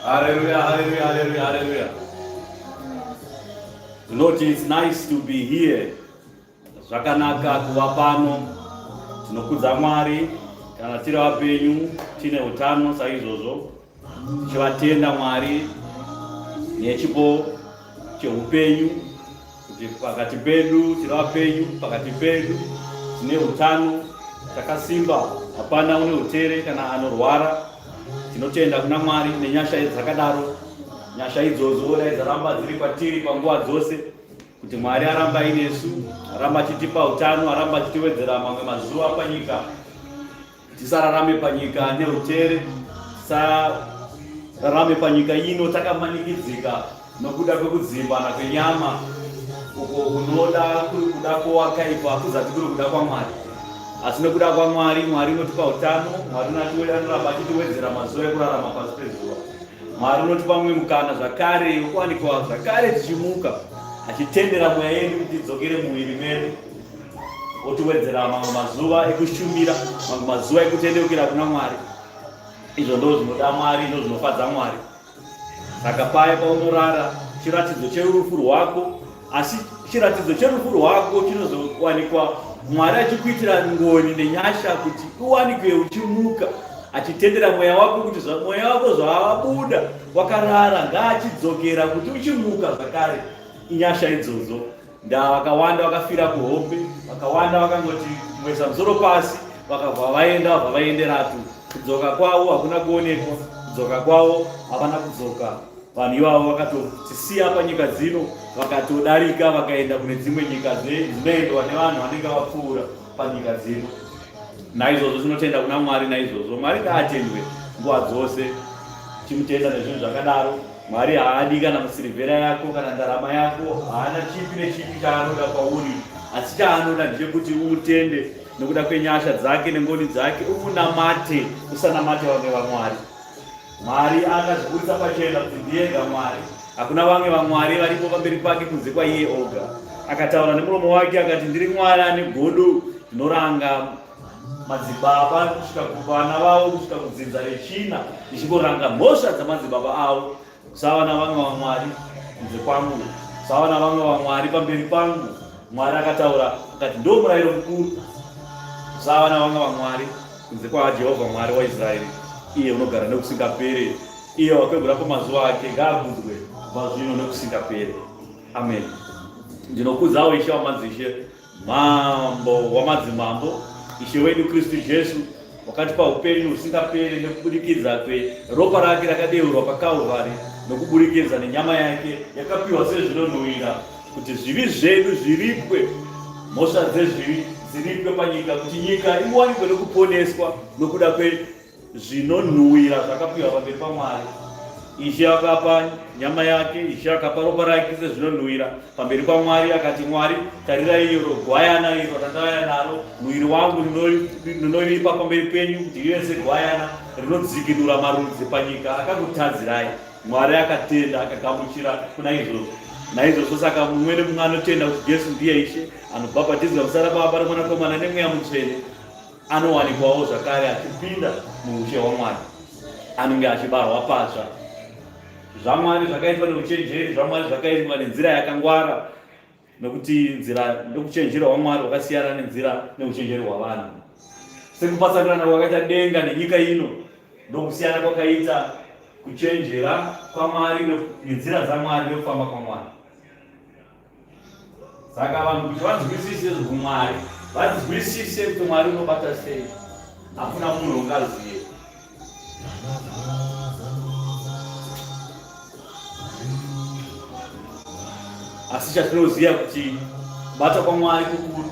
Hallelujah, hallelujah, hallelujah, hallelujah. Lord, it's nice to be here. Zvakanaka kuva pano. Tinokudza Mwari kana tiri vapenyu tine utano saizvozvo. Tichivatenda Mwari nechipo cheupenyu kuti pakati pedu tiri vapenyu, pakati pedu tine utano, takasimba, hapana une utere kana anorwara. Tinotenda kuna Mwari nenyasha dzakadaro. Nyasha idzodzo dai dzaramba dziri kwatiri panguva dzose, kuti Mwari aramba ainesu, aramba achitipa utano, aramba achitiwedzera mamwe mazuva panyika. Tisararame panyika neutere, tisararame panyika ino takamanikidzika nokuda kwekudzimbana kwenyama uko kunoda kuri kuda kwowakaipa kuzati kuri kuda kwaMwari. Asi nokuda kwaMwari, Mwari unotipa utano, Mwari anoramba achitiwedzera mazuva ekurarama pasi pezuva. Mwari unotipa mumwe mukana zvakare wekuwanikwa zvakare tichimuka, achitendera mweya yedu kuti idzokere mumuviri medu, otiwedzera mamwe mazuva ekushumira, mamwe mazuva ekutendeukira kuna Mwari. Izvo ndo zvinoda Mwari, ndo zvinofadza Mwari. Saka paya paunorara chiratidzo cherufu rwako, asi chiratidzo cherufu rwako chinozowanikwa Mwari achikuitira ngoni nenyasha kuti uwanikwe uchimuka, achitendera mweya wako kuti mweya wako zvawabuda wakarara ngaachidzokera kuti uchimuka zvakare. Inyasha idzodzo. Ndaa vakawanda vakafira kuhope, vakawanda vakangoti kumwesa musoro pasi, vakabva vaenda, vabva vaenderatu. Kudzoka kwavo hakuna kuonekwa, kudzoka kwavo havana kudzoka. Vanhu ivavo vakatotisiya panyika dzino, vakatodarika vakaenda kune dzimwe nyika dzinoendwa nevanhu vanenge vapfuura panyika dzino. Naizvozvo tinotenda kuna Mwari. Naizvozvo Mwari ngaatendwe nguva dzose, tichimutenda nezvinhu zvakadaro. Mwari haadi kana musirivhera yako kana ndarama yako, haana chipi nechipi chaanoda kwauri, asi chaanoda ndechekuti umutende nokuda kwenyasha dzake nengoni dzake, umunamate, usanamate vamwe vamwari. Mwari akazviburitsa pachena kuti ndiye ega Mwari, hakuna vamwe vamwari varipo pamberi pake kunze kwaiye oga. Akataura nemuromo wake akati, ndiri Mwari ane godo, ndinoranga madzibaba kusvika kuvana vavo kusvika kudzinza rechina, ndichingoranga mhosva dzamadzibaba avo. Kusava navamwe vamwari kunze kwangu, kusava navamwe vamwari pamberi pangu. Mwari akataura akati, ndo murayiro mukuru, kusava navamwe vamwari kunze kwaJehovha Mwari waIsraeri, iye unogara nekusingaperi, iye wakwegura kwamazuva ake, ngaakudzwe kubva zvino nekusingaperi. Amen. Ndinokudzawo Ishe wamadzishe, Mambo wamadzimambo, Ishe wedu Kristu Jesu, wakatipa upenyu husingaperi nekubudikidza kweropa rake rakadeurwa paKalvari, nokuburikidza nenyama yake yakapiwa sezvinonhuwira, kuti zvivi zvedu zviripwe, mhosva dzezvivi dziripwe panyika kuti nyika iwanikwe nokuponeswa nokuda kwezvinonhuwira zvakapiwa pamberi paMwari. Ishe akapa nyama yake, Ishe akapa ropa rake sezvinonhuwira pamberi paMwari. Akati, Mwari, tarirai iro gwayana iro randauya naro, muviri wangu ndinoripa pamberi penyu kuti rive segwayana rinodzikinura marudzi panyika akakutadzirai. Mwari akatenda akagamuchira kuna izvozvo. Naizvozvo saka mumwe nemumwe anotenda kuti Jesu ndiye Ishe, anobhabhatidzwa muzita raBaba, reMwanakomana neMweya Mutsvene, anowanikwawo zvakare achipinda muushe hwaMwari. Anenge achibarwa patsva. ZvaMwari zvakaitwa neuchenjeri, zvaMwari zvakaitwa nenzira yakangwara. Nokuti nzira nokuchenjera hwaMwari hwakasiyana nenzira neuchenjeri hwavanhu. Sekupatsanurana kwakaita denga nenyika ino, ndokusiyana kwakaita kuchenjera kwaMwari nenzira dzaMwari nekufamba kwaMwari. Saka vanhu kuti vanzwisise zvumwari, vanzwisise kuti Mwari unobata sei, hakuna munhu ungazive. Asi chatinoziva kuti kubata kwaMwari kukuru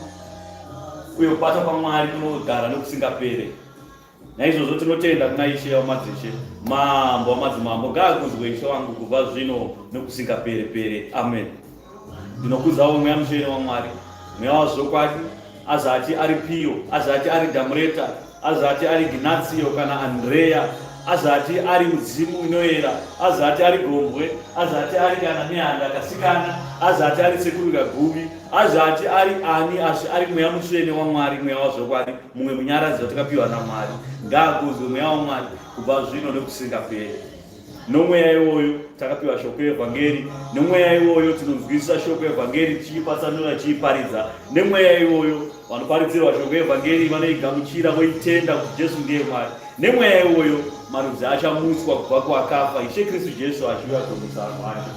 uye kubata kwaMwari kunogara nokusingapere. Naizvozvo tinotenda kuna Ishe wamadzishe, Mambo wamadzimambo, ngaakudzwe Ishe wangu kubva zvino nokusingapere pere. Amen. Ndinokudzawo Mweya Mutsvene waMwari, Mweya wazvokwadi, azati ari Pio, azati ari Damureta, azati ari Ginatsiyo kana Andreya, azati ari mudzimu inoyera, azati ari Gombwe, azati ari kana Nehanda kasikana, azati ari Sekuru Kaguvi, azati ari ani, asi ari Mweya Mutsvene waMwari, Mweya wazvokwadi, mumwe munyaradzi watakapiwa naMwari. Ngaakudzwe Mweya waMwari kubva zvino nekusingaperi. Nomweya iwoyo takapiwa shoko yevhangeri, nomweya iwoyo tinonzwisisa shoko yevhangeri tichiipatsanura tichiiparidza. Nemweya iwoyo vanoparidzirwa shoko yevhangeri vanoigamuchira voitenda kuti Jesu ndiye Mwari. Nemweya iwoyo marudzi achamutswa kubva kuakafa, Ishe Kristu Jesu achiuya kuzomutsa vanhu vake.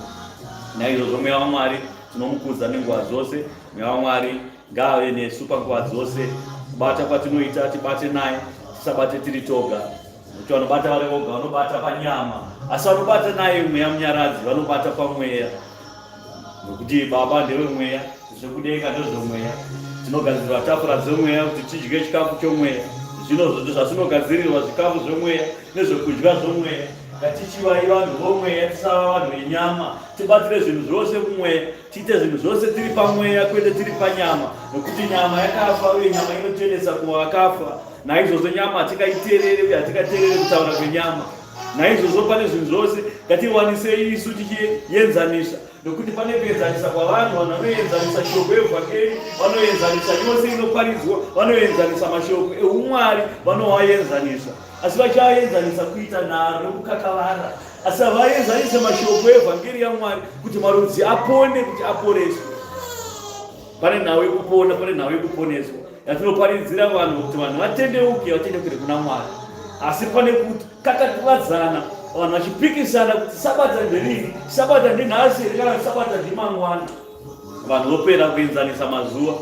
Naizvozvo Mweya waMwari tinomukudza nenguva dzose. Mweya waMwari ngaave nesu panguva dzose. Kubata kwatinoita tibate naye, tisabate tiri toga. Nokuti vanobata vari voga vanobata panyama, asi vanobata naye mweya munyaradzi vanobata pamweya. Nokuti Baba ndevemweya, zvekudenga ndezvomweya. Tinogadzirirwa tafura dzemweya kuti tidye chikafu chomweya. Zvino zvatinogadzirirwa zvikafu zvomweya nezvekudya zvomweya, ngatichivai vanhu vomweya, tisava vanhu venyama. Tibatire zvinhu zvose kumweya, tiite zvinhu zvose tiri pamweya kwete tiri panyama, nokuti nyama yakafa uye nyama inotendesa kuvakafa. Naizvozvo nyama hatikaiterere uye hatikaterere kutaura kwenyama. Naizvozvo pane zvinhu zvose ngatiwanisei isu tichienzanisa, nokuti pane kuenzanisa kwavanhu. Vanhu vanoenzanisa shoko yevhangeri, vanoenzanisa yose inoparidzwa, vanoenzanisa mashoko eumwari, vanoaenzanisa, asi vachiaenzanisa kuita nharo nokukakavara, asi havaenzanise mashoko evhangeri yaMwari kuti marudzi apone, kuti aporeswe. Pane nhau yekupona, pane nhau yekuponeswa yatinoparidzira vanhu kuti vanhu vatendeuke, vatendeukire kuna Mwari. Asi pane kukakavadzana, vanhu vachipikisana kuti sabata nderini, sabata ndinhasi here kana sabata ndimangwana. Vanhu vopera kuenzanisa mazuva,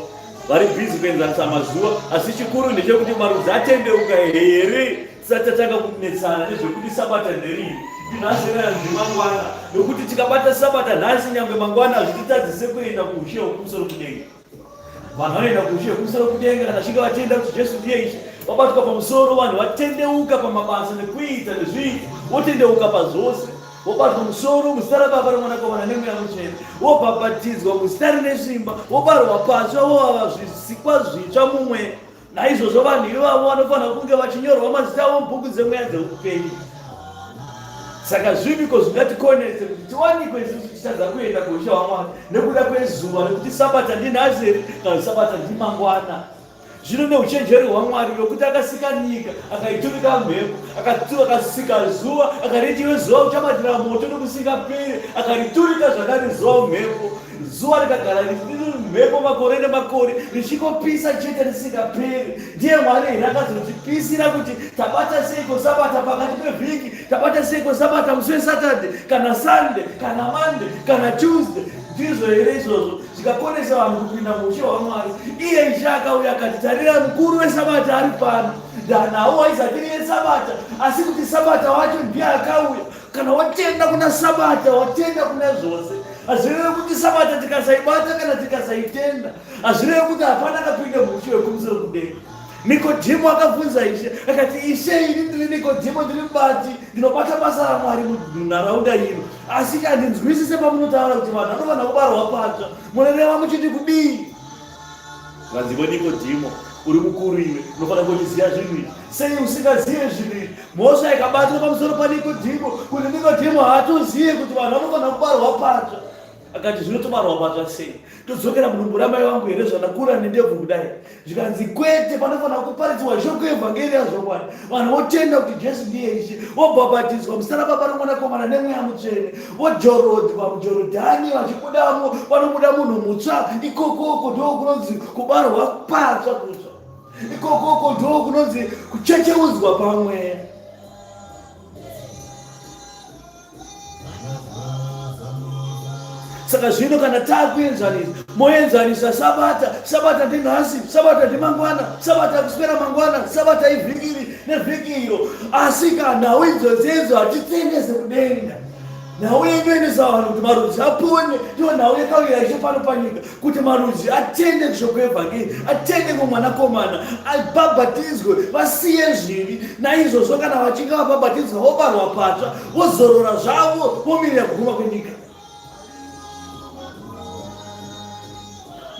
vari bhizi kuenzanisa mazuva, asi chikuru ndechekuti marudzi atendeuka here Tisati tatanga kunetsana nezvekuti sabata nderini, ndinhasi here kana ndimangwana, nokuti tikabata sabata nhasi nyangwe mangwana hazvititadzise kuenda kuushe hwekumusoro kudenga. Vanhu vanoenda kuushe hwekumusoro kudenga kana vachinge vatenda kuti Jesu ndiye Ishe, vabatwa pamusoro, vanhu vatendeuka pamabasa nekuita nezviito, votendeuka pazvose, vobatwa musoro muzita raBaba reMwanakomana neMweya Mutsvene, vobhabhatidzwa muzita rine simba, vobarwa patsva, vova zvisikwa zvitsva mumweya. Naizvozvo vanhu ivavo vanofanira kunge vachinyorwa mazita avo mubhuku dzemweya dzeupenyu. Saka zviviko zvingatikonese kuti tiwanikwe isusu tichitadza kuenda kuushe hwaMwari nekuda kwezuva nekuti sabata ndinhasi here kana sabata ndimangwana? Zvino neuchenjeri hwaMwari nokuti akasika nyika akaiturika mhepo akasika zuva akariti iwe zuva uchabatira moto nokusingaperi akariturika zvakare zuva mhepo Zuva rikagara riri mhepo makore nemakore richingopisa chete risingaperi. Ndiye Mwari here akazotipisira kuti tabata seiko sabata pakati pevhiki, tabata seiko sabata musi weSaturday kana Sunday kana Monday kana Tuesday? Ndizvo here izvozvo zvikakonesa vanhu kupinda muushe hwaMwari? Iye Ishe akauya akati, tarirai mukuru wesabata ari pano. Ndanhau haizati iri yesabata, asi kuti sabata wacho ndiye akauya. Kana watenda kuna sabata, watenda kuna zvose. Hazvirevi kuti sabata tikasaibata kana tikasaitenda, hazvirevi kuti hapana akapinda muushe hwekumusoro kudenga. Nikodhimo akabvunza Ishe akati, Ishe, ini ndiri Nikodhimo, ndiri mubati, ndinobata basa raMwari munharaunda ino, asi handinzwisise pamunotaura kuti vanhu vanofanira kubarwa patsva. Munoreva muchiti kudii? Vanzi iwe Nikodhimo, uri mukuru iwe, unofanira kuchiziva zvinhu izvi. Sei usingazive zvinhu izvi? Mhosva ikabatwa pamusoro paNikodhimo kuti Nikodhimo haatozive kuti vanhu vanofanira kubarwa patsva. Akati zvino tobarwa patsva sei? Todzokera mudumbu ramai vangu here zvandakura nendebvu kudai? Zvikanzi kwete, panofanira kuparidzwa shoko yevhangeri yazvokwadi. Vanhu votenda kuti Jesu ndiye Ishe, vobhabhatidzwa muzita raBaba noMwanakomana neMweya Mutsvene, vojorodzwa muJorodhani, vachibudamo vanobuda munhu mutsva. Ikokoko ndo kunonzi kubarwa patsva kutsva. Ikokoko ndo kunonzi kuchecheudzwa pamweya. Saka zvino kana takuenzanisa, moenzanisa sabata, sabata ndinhasi, sabata ndimangwana, sabata kuswera mangwana, sabata ivhiki iri nevhiki iro. Asi ka nhau idzodzi idzo hatitendese kudenga. Nhau inoendesa vanhu kuti marudzi apone ndiyo nhau yakauya Ishe pano panyika, kuti marudzi atende kushoko yevhangeri, atende kumwanakomana, abhabhatidzwe, vasiye zvivi. Naizvozvo kana vachinge vabhabhatidzwa vobarwa patsva, vozorora zvavo, vomirira kuguma kwenyika.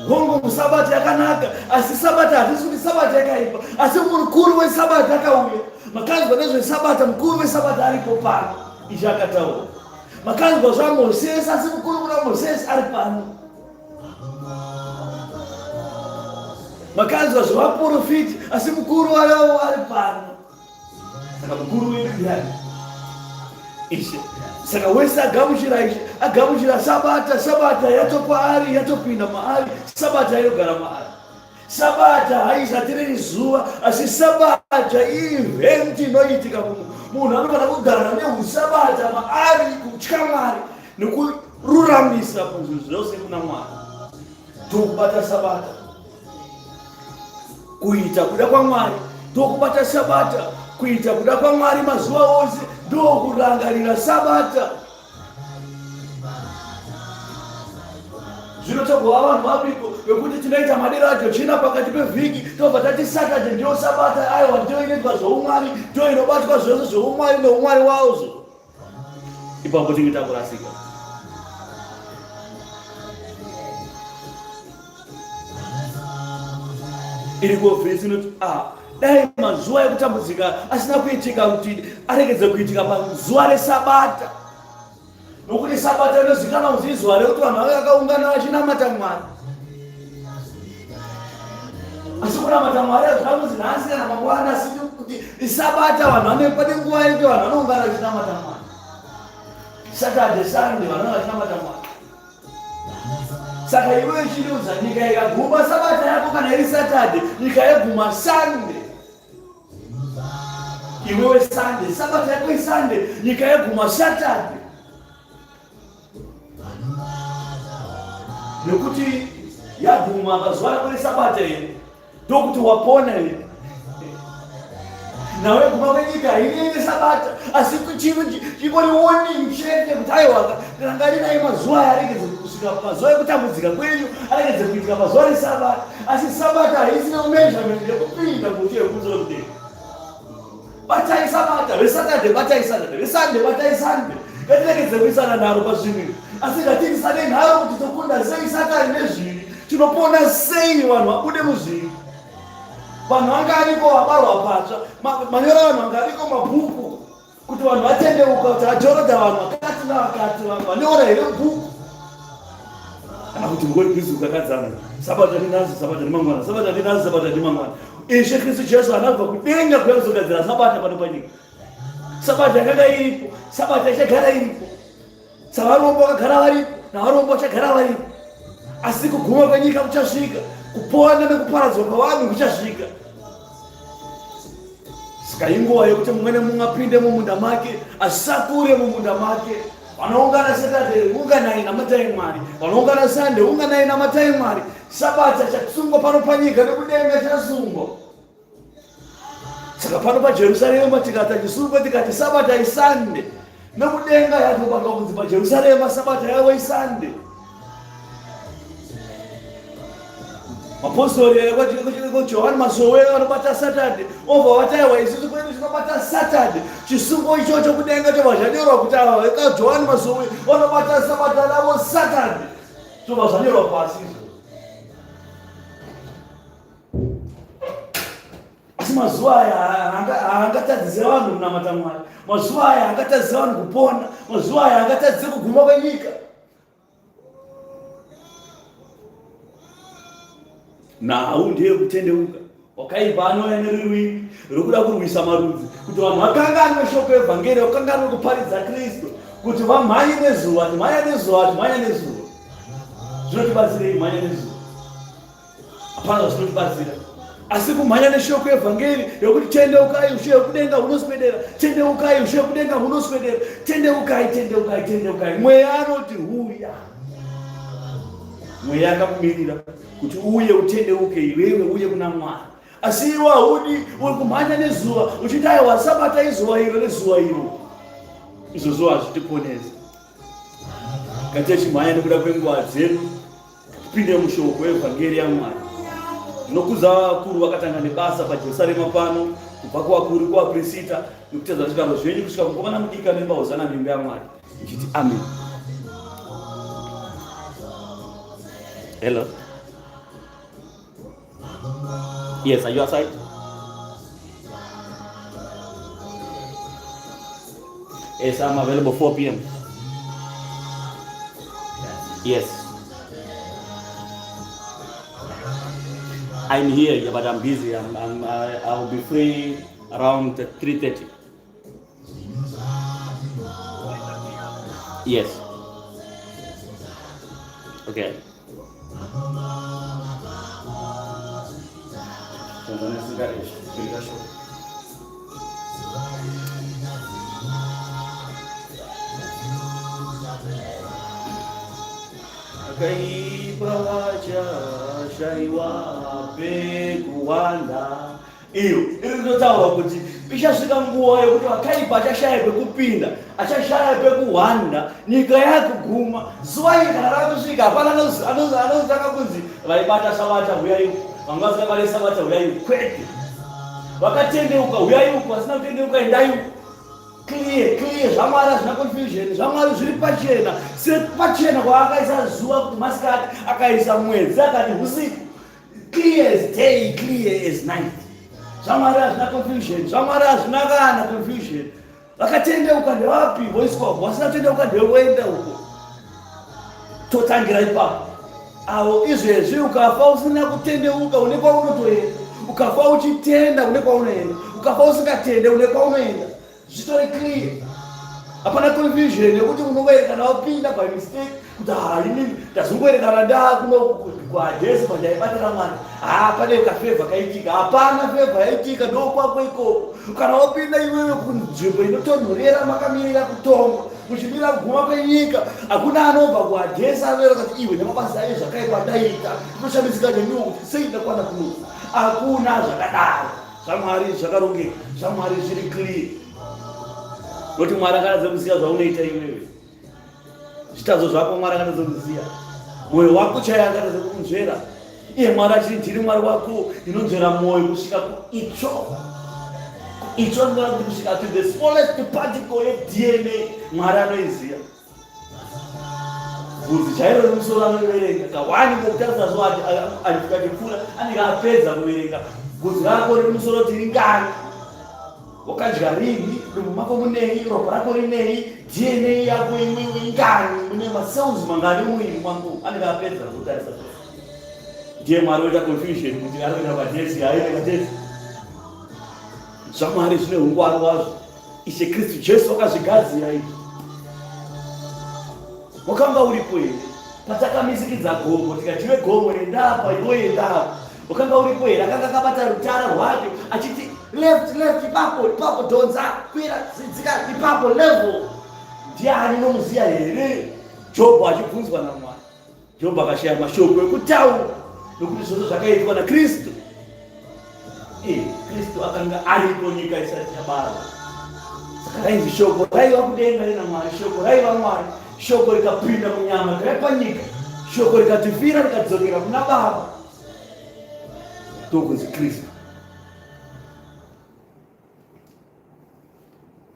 Hongu, sabata yakanaka, asi sabata hatisi kuti sabata yakaipa, asi mukuru wesabata akauya. Makanzwa nezvesabata, mukuru wesabata aripo pano. Ishe akataura. Makanzwa zvaMosesi, asi mukuru kuna Mosesi ari pano. Makanzwa zvevaprofiti, asi mukuru wavo ari pano. Saka mukuru wedu ndiani? Ishe. Saka wese agamuchira Ishe, agamuchira Sabata, Sabata yatokwaari, yatopinda maari, Sabata inogara maari. Sabata haisati riri zuva, asi Sabata ievent inoitika munhu. Munhu anofanira kugara neusabata maari, kutya Mwari nekururamisa kuzvinhu zvose kuna Mwari. Ndokubata Sabata, kuita kuda kwaMwari, ndokubata Sabata, kuita kuda kwaMwari mazuva ose, ndokurangarira Sabata. Zvino togova vanhu vapiko vekuti tinoita madiro aJochina pakati pevhiki, tobva tati Saturday ndiyo Sabata, aiwa ndiyo inoitwa zvoumwari, ndiyo inobatwa zvose zvoumwari noumwari wazvo. Ipapo tinge takurasika. Iriko vhesi inoti ah, dai mazuva ekutambudzika asina kuitika kuti aregedze kuitika pazuva reSabata. Nokuti Sabata inozikanwa kuti izuva rekuti vanhu vave vakaungana vachinamata Mwari. Asi kunamata Mwari hazvina kunzi nhasi kana mangwana, asi kuti iSabata, vanhu vane pane nguva yekuti vanhu vanoungana vachinamata Mwari. Saturday, Sunday vanhu vanenge vachinamata Mwari. Saka iwe uchindiudza nyika ikaguma Sabata yako kana iri Saturday, nyika yoguma Sunday. Iwewe Sunday, Sabata yako iSunday, nyika yeguma Saturday. Nekuti yaguma pazuva rako reSabata here, ndokuti wapona here? Nawe guma kwenyika hainei neSabata, asi chingori warning chete kuti aiwa, rangarirai mazuva aya aregedze kusvika mazuva ekutambudzika kwenyu, aregedze kuitika pazuva reSabata. Asi Sabata haisina measurement yekupinda kuti yekumusoro kudenga. Batai Sabata, veSaturday batai Saturday, veSunday batai Sunday. Ngatiregedze kuisana nharo pazvinhu izvi, asi ngatiisane nharo kuti tokunda sei Satani nezvivi, tinopona sei vanhu vabude muzvivi. Vanhu vanga ariko vabarwa patsva, manyora vanhu vanga ariko mabhuku kuti vanhu vatendeuka, kuti ajorodha vanhu vakati navakati, vanhu vaneora here bhuku kana kuti ngori bhizi ukakadzana sabata ndinhasi, sabata ndimangwana, sabata ndinhasi, sabata ndimangwana. Ishe Kristu Jesu haana kubva kudenga kuya kuzogadzira sabata pano panyika. Sabata yakanga iripo, sabata ichagara iripo. Savarombo vakagara varipo, navarombo vachagara varipo. Asi kuguma kwenyika kuchasvika, kupona nekuparadzwa kwavanhu kuchasvika. Saka inguva yekuti mumwe nemumwe apinde mumunda make, asakure mumunda make. Vanoungana Saturday, unganai namatai Mwari. Vanoungana Sunday, unganai namatai Mwari. Sabata chasungwa pano panyika nekudenga chasungwa. Saka pano paJerusarema tikati chisungwa tikati Sabata iSunday. Nekudenga yatopanga kunzi paJerusarema sabata yavo iSunday. Mapostori Johani Masowe vanobata Saturday obva vataiwa isusu kwedu tinobata Saturday. Chisungo ichocho kudenga chobva zvanyorwa kuti ava vekaJohani Masowe vanobata sabata ravo Saturday. Zvobva zvanyorwa pasi izvo. Asi mazuva aya haangatadzise vanhu kunamata Mwari. Mazuva aya haangatadzise vanhu kupona. Mazuva aya haangatadzise kuguma kwenyika. Nhau ndeyekutendeuka. Wakaipa anouya nerurimi rwekuda kurwisa marudzi kuti vanhu vakanganwe shoko evhangeri, vakanganwe kuparidza Kristu, kuti vamhanye nezuva, timhanya nezuva, timhanya nezuva. Zvinotibatsirei mhanya nezuva? Hapana zvinotibatsira asi kumhanya neshoko evhangeri yokuti tendeukai ushe wekudenga hunoswedera, tendeukai ushe wekudenga hunoswedera, tendeukai, tendeukai, tendeukai. Mweya anoti huya. Mweya akakumirira kuti uye utendeuke iwewe uye kuna Mwari, asi iwe haudi, uri kumhanya nezuva uchiti aiwa sabata izuva iro nezuva iro. Izvozvo hazvitiponesi. Ngatichimhanya nekuda kwenguva dzedu, tipinde mushoko evhangeri yaMwari. Ndinokudza vakuru vakatanga nebasa paJerusarema pano, kubva kuvakuru kuvapirisita nekutedza zvigaro zvenyu kusvika kumukomana mudiki anoimba hozana muimba yaMwari, ndichiti amen. Hello. Yes, are you outside? Yes, I'm available 4 p.m. Yes. I'm here, yeah, but I'm busy. I'll be free around 3:30. Yes. Okay. Akaipa vachashaiwa pekuwanda. Iyo iri kutotaura kuti ichasvika nguva yekuti vakaipa achashaya pekupinda, achashaya pekuhwanda, nyika yakuguma. Zuva iri kana rakusvika hapana anozotanga kunzi vaibata sabata huyai uku, vanga vasingabate sabata huyai uku. Kwete, vakatendeuka huyai uku, vasina kutendeuka endai uku. Clear, clear, zvaMwari hazvina confusion, zvaMwari zviri pachena, sepachena kwaakaisa zuva kuti masikati, akaisa mwedzi akati usiku. Clear as day, clear as night. ZvaMwari hazvina confusion, zvaMwari hazvina kana confusion. Vakatendeuka ndevapi voiswa uko, vasina kutendeuka ndevoenda uko. Totangira ipapo. Avo izvezvi ukafa usina kutendeuka une kwaunotoenda. Ukafa uchitenda une kwaunoenda. Ukafa usingatende une kwaunoenda. Zvitori clear. Hapana confusion yekuti unongoerekana wapinda by mistake kuti haa inini ndazongoerekana ndaa kuno kwaJesu pandaibatira Mwari. Haa pane kafevha kaitika. Hapana fevha yaitika ndokwako ikoko. Kana wapinda iwewe kunzvimbo inotonhorera makamirira kutongwa muchimira kuguma kwenyika, hakuna anobva kuAdhesi anoera kuti iwe nemabasa ayo zvakaipa ndaita ndinoshamisika nemiwo kuti sei ndakwana kuno. Hakuna zvakadaro. ZvaMwari zvakarongeka, zvaMwari zviri clear. Noti Mwari akatadza kuziva zvaunoita iwewe. Zvitadzo zvako Mwari akatadza kuziva. Mwoyo wako chaiye akatadza kukunzvera. Iye Mwari achiti ndiri Mwari wako, ndinonzvera mwoyo kusvika kuitsvo. Kuitsvo ndinoda kuti kusvika to the smallest particle yeDNA Mwari anoiziva. Bvudzi chairo remusoro anoverenga kawani ngokutarisa so achipfuura anenge apedza kuverenga bvudzi rako remusoro kuti ringani wakadya rini dumbu mako munei ropa rako rinei dna yako iwewe ingani mune macells mangani muviri mako anenge apedza kutarisa so ndiye Mwari oita confusion kuti ari kuenda padesi aende padesi. ZvaMwari zvine ungwaru hwazvo. Ishe Kristu Jesu wakazvigadzira izvi. Wakanga uripo here patakamisikidza gomo tikati iwe gomo endapa iwe endapa? Wakanga uripo here? Akanga akabata rutara rwake achiti left left ipapo ipapo dhonza kwira dzika ipapo level. Ndiani unomuziya here? Jobho achibvunzwa naMwari. Jobho akashaya mashoko ekutaura nokuti zvose zvakaitwa naKristu. Eh, Kristu akanga aripo nyika isati yabarwa. Rainzi shoko raiva kudenga rina Mwari, shoko raiva Mwari, shoko rikapinda munyama rikauya panyika, shoko rikatifira rikadzokera kuna Baba. Ndokunzi Kristu.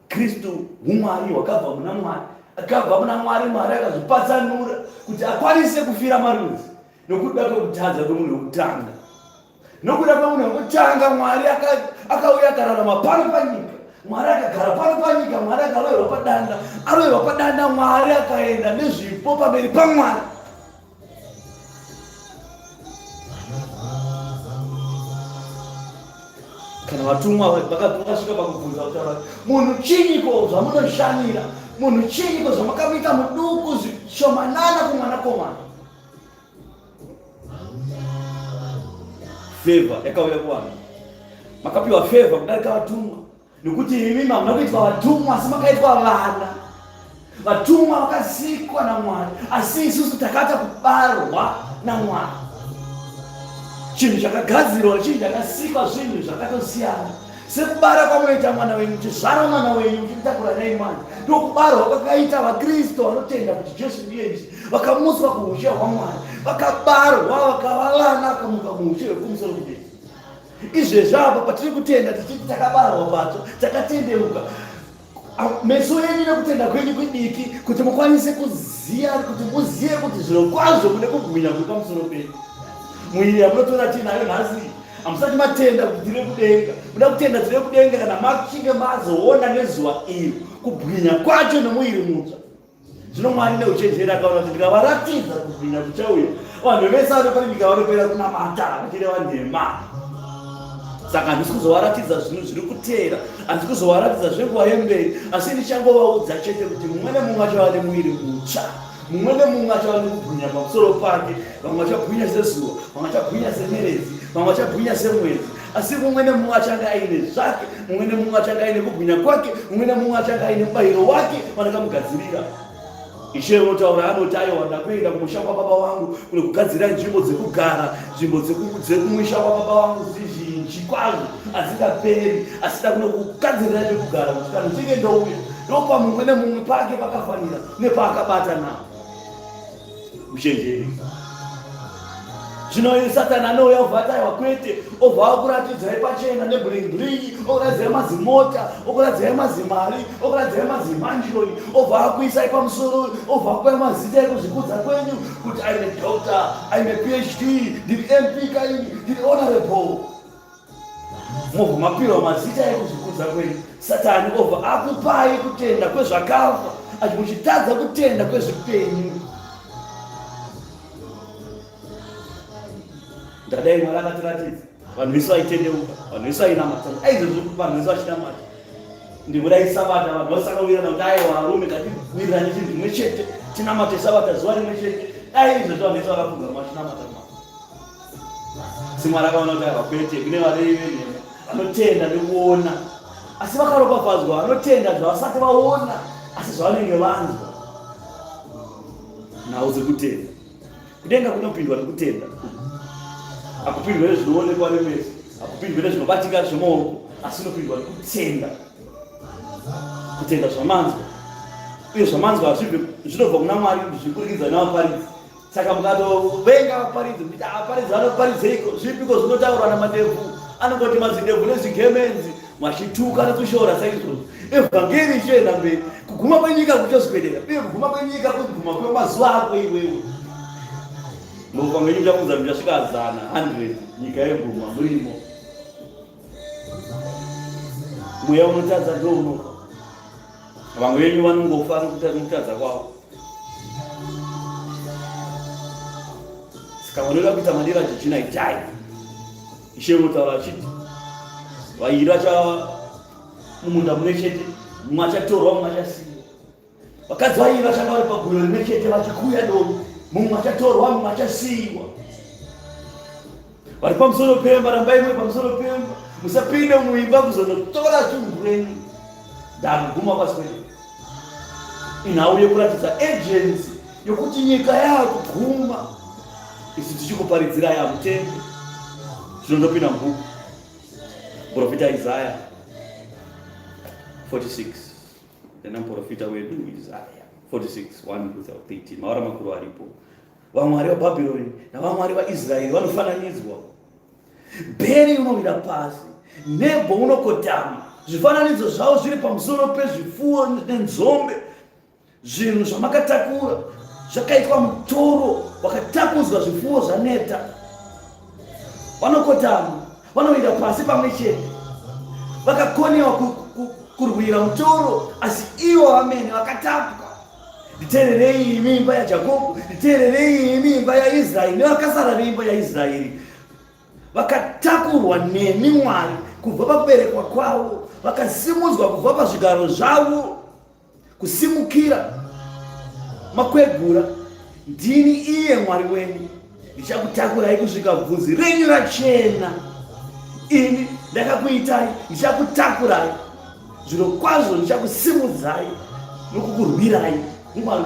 Kristu humwari hwakabva muna Mwari, akabva muna Mwari, Mwari akazvipatsanura kuti akwanise kufira marudzi nokuda kwekutadza kwemunhu wekutanga. Nokuda kwemunhu wekutanga, Mwari akauya akararama pano panyika. Mwari akagara pano panyika, Mwari akaroverwa padanda, aroverwa padanda, Mwari akaenda nezvipo pamberi paMwari. Kana vatumwa vakasvika pakubvunza kutaura munhu chinyiko zvamunoshamira, munhu chinyiko zvamakamuita muduku zvishomanana kumwanakomana. Favor yakauya kuvanhu, makapiwa favor kudarika vatumwa, nekuti imi hamuna kuitwa vatumwa asi makaitwa vana. Vatumwa vakasikwa naMwari, asi isusu takaita kubarwa naMwari. Chinhu chakagadzirwa, chinhu chakasikwa, zvinhu zvakatosiyana. Sekubara kwamunoita mwana wenyu, muchizvara mwana wenyu, muchimutakura naye mwana, ndokubarwa kwakaita vaKristu vanotenda kuti Jesu ndiye Ishe, vakamutswa kuushe hwaMwari, vakabarwa vakava vana, vakamuka muushe hwekumusoro kudenga. Izvezvi apa patiri kutenda tichiti takabarwa patsva, takatendeuka, meso enyu nekutenda kwenyu kudiki kuti mukwanise kuziva, kuti muzive kuti zviro kwazvo mune kubwinya kuri pamusoro penyu. Muiri yamunotora tiinayo nhasi hamusati matenda kuti tiri kudenga. Muda kutenda tiri kudenga kana machinge mazoona nezuva iro kubwinya kwacho nemuiri mutsva. Zvino Mwari neuchenjeri akaona kuti ndikavaratidza kubwinya kuchauya, vanhu vese vari panyika vanopera kunamata vachireva nhema. Saka handisi kuzovaratidza zvinhu zviri kuteera, handisi kuzovaratidza zvenguva yemberi, asi ndichangovaudza chete kuti mumwe nemumwe achava nemuviri mutsva, mumwe nemumwe achava nekubwinya pamusoro pake. Vamwe vachabwinya sezuva, vamwe vachabwinya senyeredzi, vamwe vachabwinya semwedzi, asi mumwe nemumwe achange aine zvake, mumwe nemumwe achange aine kubwinya kwake, mumwe nemumwe achange aine mubayiro wake wanakamugadzirira. Ishe unotaura anoti, aiwa, ndakuenda kumusha kwababa wangu kunokugadzira nzvimbo dzekugara, nzvimbo dzekumusha kwababa wangu zizhinji kwazvo adzingaperi, asi ndakunokugadzirira pekugara kuti kana ndichinge ndouya ndopa mumwe nemumwe pake pakafanira nepaakabata napo. Uchenjeri. Zvino iye Satani anouya obva ati aiwa kwete, obva akuratidzai pachena nebling bling, okuratidzai mazimota, okuratidzai mazimari, okuratidzai mazimanshoni, obva akuisai pamusoro, obva akupai mazita ekuzvikudza kwenyu kuti I'm a doctor, I'm a PhD, ndiri MP kaini, ndiri honorable. Mobva mapiwa mazita ekuzvikudza kwenyu. Satani obva akupai kutenda kwezvakafa, achi muchitadza kutenda kwezvipenyu. Ndadai Mwari akatiratidza vanhu vese vaitendeuka, vanhu vese vainamata, aizvozvo vanhu vese vachinamata. Ndikudai Sabata vanhu vasakawirirana kuti aiwa varume ngatiwirirane chinhu chimwe chete, tinamate Sabata zuva rimwe chete. Dai izvozvo vanhu vese vakapfugama vachinamata Mwari. Asi Mwari akaona kuti aiwa kwete, kune varevi venhema vanotenda nekuona, asi vakaropafadzwa vanotenda zvavasati vaona, asi zvavanenge vanzwa. Nhau dzekutenda. Kudenga kunopindwa nekutenda. Hakupindwe nezvinoonekwa nemeso, hakupindwe nezvinobatika zvemaoko, asi unopindwa nekutenda. Kutenda zvamanzwa. Uye zvamanzwa hazvibve, zvinobva kuna Mwari zvikurikidza nevaparidzi. Saka mukatovenga vaparidzi muchiti avaparidzi vanoparidzeiko, zvipiko zvinotaurwa namadevhu, anongoti mazidevhu nezvigemenzi, vachituka nekushora saizvozvo. Evhangeri ichienda mberi, kuguma kwenyika kuchoswedera, uye kuguma kwenyika kuguma kwemazuva ako iwewe. Munofunga menyu muchafunza muchasvika zana 100 nyika yeguma murimo. Mweya unotadza ndo unofa. Vamwe venyu vanongofa nekutadza kwavo. Saka vanoda kuita madiro aJojina itai. Ishe unotaura achiti vairi vachava mumunda mumwe chete, mumwe achatorwa, mumwe achasiyiwa. Vakadzi vairi vachanga vari paguyo rimwe chete vachikuya dovi, mumwe achatorwa, mumwe achasiyiwa. Vari pamusoro pemba, rambai muri pamusoro pemba, musapinde muimba kuzonotora zvinhu zvenyu. Ndakuguma kwaswedera. Inhau yekuratidza agency yokuti nyika yaakuguma, isu tichikuparidzirai hamutende. Zvinondopinda mubhuku Profita Isaya 46. Tena muprofita wedu Isaya 46 1 13 mavara makuru aripo. Vamwari vaBhabhironi navamwari vaIsraeri vanofananidzwa. Bheri unowira pasi, Nebho unokotama, zvifananidzo zvavo zviri pamusoro pezvifuwo nenzombe. Zvinhu zvamakatakura zvakaitwa mutoro wakatakudzwa zvifuwo zvaneta. Vanokotama, vanowira pasi pamwe chete, vakakonewa kurwira mutoro, asi ivo vamene vakatapwa. Nditeererei imi imba yaJakobho, nditeererei imi imba yaIsraeri nevakasara veimba yaIsraeri vakatakurwa nemi Mwari kubva pakuberekwa kwavo, vakasimudzwa kubva pazvigaro zvavo kusimukira makwegura. Ndini iye Mwari wenyu, ndichakutakurai kusvika bvudzi renyu rachena. Ini ndakakuitai, ndichakutakurai zvirokwazvo, ndichakusimudzai nokukurwirai. Mwari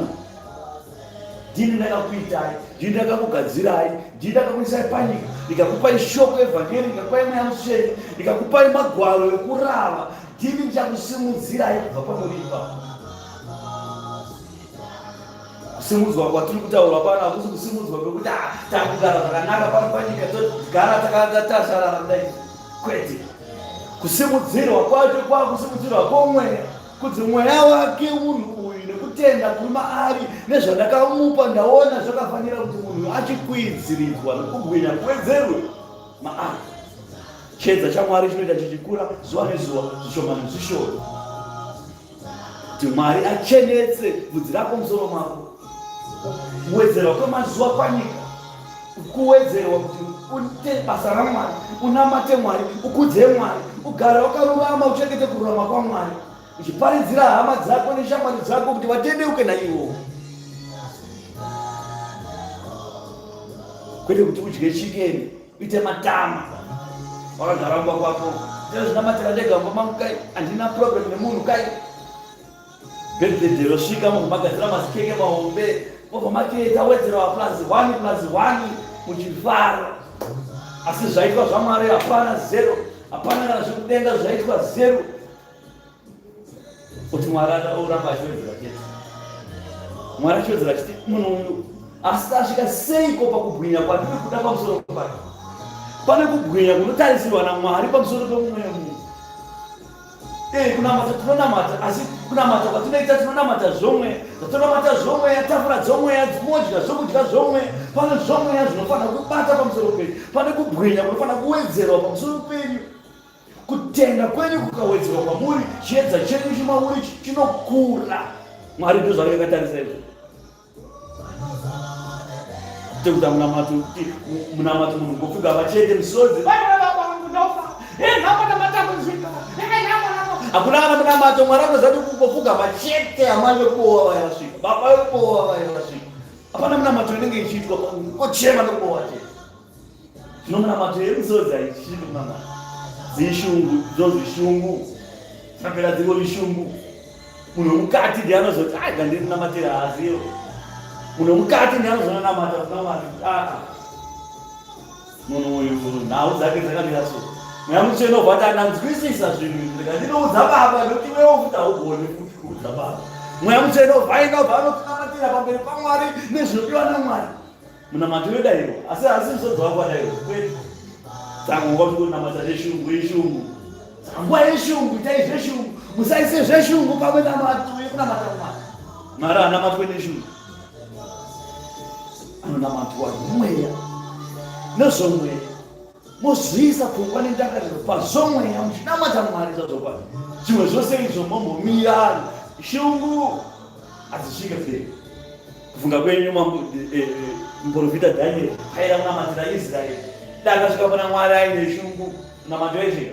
ndini ndakakuitai, ndini ndakakugadzirai, ndini ndakakuisai panyika, ndikakupai shoko evhangeri, ndikakupai mweya mutsvene, ndikakupai magwaro ekurava. Ndini ndichakusimudzirai kubva pamuri ipapo. Kusimudzwa kwatiri kutaura pano hakusi kusimudzwa kwekuti ah, takugara zvakanaka pano panyika togara takatasarara kudai. Kwete. Kusimudzirwa kwacho kwakusimudzirwa kwomweya kuti mweya wake munhu uyu nekutenda kuri maari nezvandakamupa ndaona zvakafanira kuti munhu achikwidziridzwa nekubwinya kuwedzerwe maari. Chiedza chaMwari chinoita chichikura zuva nezuva, zvishoma nezvishoma, kuti Mwari achenetse bvudzi rako musoro mako. Kuwedzerwa kwemazuva panyika, kuwedzerwa kuti uite basa raMwari, unamate Mwari, ukudze Mwari, ugare wakarurama, uchengete kururama kwaMwari, uchiparidzira hama dzako neshamwari dzako kuti vatendeuke naiwo, kwete kuti udye chikeni uite matama wakagara mumba kwako. Ndinozvinamatira ndega mumba mangu kai, handina problem nemunhu kai. Birthday rosvika mobva magadzira mazikeke mahombe, mobva mati tawedzera plus 1 plus 1 muchifara, asi zvaitwa zvaMwari hapana zero, hapana kana zvekudenga zvaitwa zero. Kuti Mwari oramba achiwedzera chete, Mwari achiwedzera achiti munhu uyu asi asvika seiko pakubwinya kwandiri kuda pamusoro pake? Pane kubwinya kunotarisirwa naMwari pamusoro pemumwe munhu. Eh, kunamata tinonamata, asi kunamata kwatinoita tinonamata zvomweya, zvatinonamata zvomweya, tafura dzomweya, modya zvokudya zvomweya. Pane zvomweya zvinofanira kubata pamusoro penyu, pane kubwinya kunofanira kuwedzerwa pamusoro penyu. Kutenda kwenyu kukawedzerwa kwamuri, chiedza chenyu chimauri chinokura. Mwari ndizvo zvaanenge akatarisa izvo. Tekuta munamato, munamato munhu ngopfugama chete misodzi. Hakuna kana munamato, Mwari anoziva kuti kungopfugama chete amai vekubowa vaya vasvika, baba vekubowa vaya vasvika. Hapana munamato inenge ichiitwa kungochema nekubowa chete. Zvino munamato yemisodzi haichiri kunamata. Dzishungu dzonzi shungu. Dzapera dzingori shungu. Munhu wemukati ndiye anozoti ah ndandiri kunamatira haaziyo. Munhu wemukati ndiye anozonamata kuna Mwari kuti ah, ah. Munhu uyu nhau dzake dzakamira so. Mweya Mutsvene obva ati andanzwisisa zvinhu izvi ndikandinoudza baba nekuti iwewo futi haugoni futi kuudza baba. Mweya Mutsvene obva aenda obva anokunamatira pamberi paMwari nezvinodiwa naMwari. Munamato yodairwa asi asi musodzi wako wadairwa kwete. Saka nguva kuti kunamata zveshungu ishungu. Saka nguva yeshungu itai zveshungu. Musaise zveshungu pamwe namato yekunamata Mwari. Mwari haanamatwe neshungu. Anonamatwa nomweya nezvomweya. Mozviisa pfungwa nendangariro pazvomweya muchinamata Mwari zvazvokwadi. Zvimwe zvose izvo mombomira shungu hadzisvike kudenga. Kufunga kwenyu mambo eh, eh, muprofita Daniel aida kunamatira Israeri. Dai akasvika pana Mwari aine shungu, munamato wezvika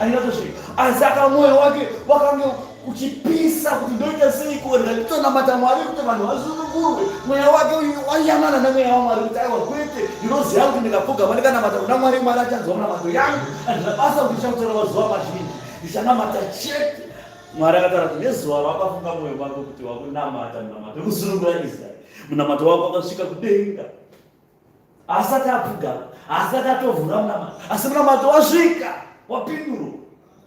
ainatosvika, asi aka mwoyo wake wakange uchipisa kuti ndoita seiko nditonamata Mwari kuti vanhu vasunungurwe. Mweya wake waiyanana nemweya waMwari kuti aiwa kwete, ndinoziva kuti ndikapfugama ndikanamata kuna Mwari, Mwari achanzwa munamato yangu. Handina basa kuti ndichakutora mazuva mazhinji, ndichanamata chete. Mwari akataura kuti nezuva rawakafunga mwoyo wako kuti wakunamata munamato wekusunungura Israeri, munamato wako wakasvika kudenga. Asati apfugama, asati atovhura munamato, asi munamato wasvika, wapindurwa.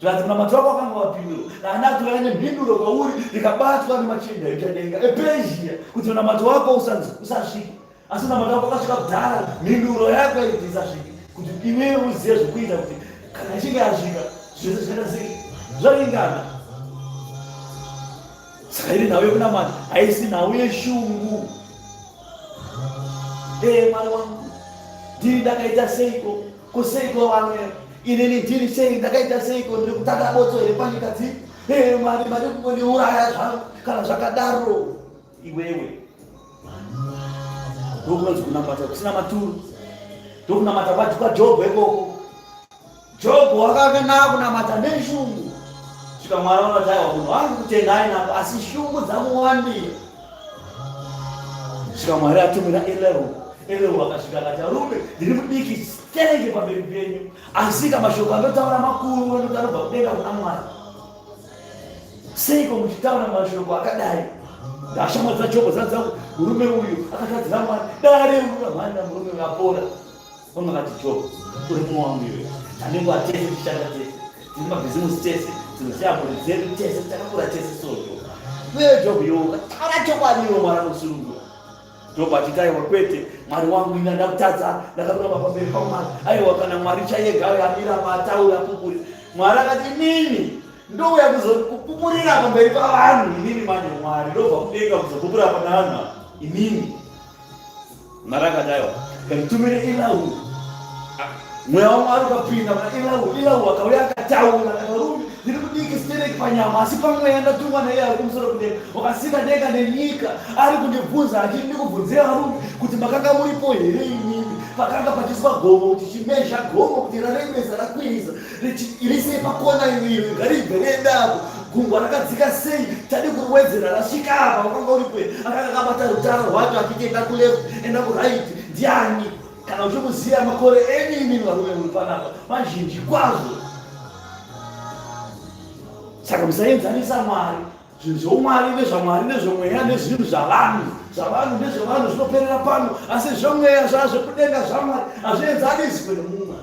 Zvikanzi munamato wako wakanga wapindurwa naana atouya nemhinduro kwauri ikabatwa nemachinda echadenga ePezhia kuti munamato wako usasvike. Asi munamato wako wakasvika kudhara, mhinduro yako yaiti isasvike kuti iwewe uzive zvekuita kuti kana ichinge yasvika zvese zvinoita sei zvaringana. Saka iri nhau yekunamata haisi nhau yeshungu. Ee Mwari wangu, ndini ndakaita seiko? Ko seiko vamwe inini ndini sei ndakaita seiko? Ndiri kutanga botso here panyika dzino? Ee Mwari, mari kungondiuraya zvangu kana zvakadaro. Iwewe ndokunonzi kunamata kusina maturo, ndokunamata kwaJobho ikoko. Jobho wakanga akunamata neshungu svika Mwari vanoti aiwa munhu wangu kutenda ainako asi shungu dzamuwandira. Svika Mwari atumira Elihu. Elihu akasvika akati arume ndiri mudiki stereke pamberi penyu asika mashoko andotaura makuru andotaurwa kudenga kuna Mwari. Seiko muchitaura mashoko akadai? Ndashamwa dzaJobho dzadza murume uyu akatadzira Mwari dare unoramhanya murume uyu apora. Vamwe vakati Job, uri mumwe wangu iwe. Tane nguva tese tichishanda tese. Tiri mabhizimusi tese, tinoziva mhuri dzedu tese, takakura tese so Job. Iwe Job iwe ukataura chokwadi iwe Mwari anokusunungura. Job achiti aiwa kwete, Mwari wangu ini ndakutadza, ndakarurama pamberi paMwari. Aiwa kana Mwari chaiye gave amira paataura pupuri. Mwari akati inini ndouya kuzokupupurira pamberi pavanhu inini manje Mwari ndobva kudenga kuzopupura pana vanhu inini. Mwari akati aiwa, kanditumire Elahu. Mweya waMwari ukapinda muna Elahu. Elahu akauya akataura akati, varume, ndiri kudiki stereki panyama, asi pamweya ndatumwa naiye ari kumusoro kudenga, wakasika denga nenyika. Ari kundibvunza achiti, ndikubvunzei varume kuti makanga muripo here imimi pakanga pachiiswa gomo kuti chimezha gomo kuti raremesa rakwirisa Riisei pakona iro ngaribve riende apo. Gungwa rakadzika sei? Tadi kuriwedzera rasvika apa. Wakanga uripo here? Akanga akabata rutara rwacho achiti enda kuleft, enda kuright. Ndiani? Kana uchimuziva makore enyu imimi varume muri panapa mazhinji kwazvo. Saka musaenzanisa Mwari. Zvinhu zvoumwari ndezvaMwari, nezvomweya nezvinhu zvavanhu. Zvavanhu ndezvevanhu zvinoperera pano, asi zvomweya zvazvekudenga zvaMwari hazvienzaniswe nemumwe.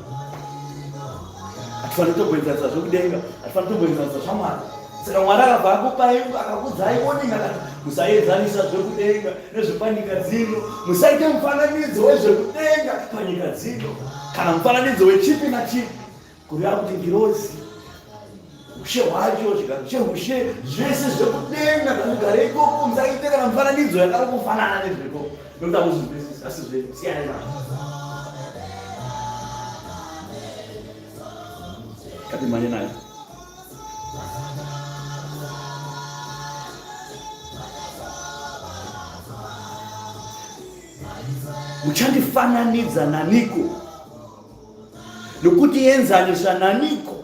Hatifaniri kutomboenzanisa zvekudenga, hatifaniri kutomboenzanisa zvaMwari. Saka Mwari akabva akupai akakudzai warning akati musaenzanisa zvekudenga nezvepanyika dzino, musaite mufananidzo wezvekudenga panyika dzino kana mufananidzo wechipi nachipi. Kureva kuti ngirozi, ushe hwacho, chigaro cheushe, zvese zvekudenga ngazvigare ikoko, musaite kana mufananidzo yakada kufanana nezveko, nokuti hamuzvinzwisisi, asi zvenyu siyanai nazvo. Ngatimhanye nayo. Muchandifananidza naniko? Nokutienzanisa naniko?